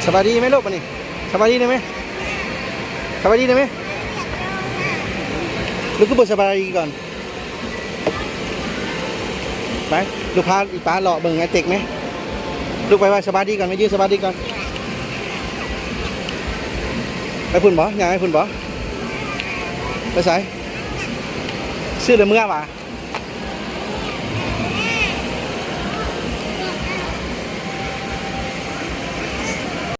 ສະບາຍດີໄໝລູກ? ບາດນີ້ສະບາຍດີໄດ້ໄໝ? ສະບາຍດີໄດ້ໄໝ? ລູກຄືບໍ່ສະບາຍດີກ່ອນ? ໄປ ລູກພາອີປ້າເລາະເບິ່ງໄອ້ເຕັກໄໝ? ລູກໄປໄຫວ້ສະບາຍດີກ່ອນ ໄປຢືນສະບາຍດີກ່ອນ. ໄປພຸ້ນບໍ? ຍ່າງໄປພຸ້ນບໍ? ໄປໃສ? ຊື້ແລ້ວເມືອຫວາ?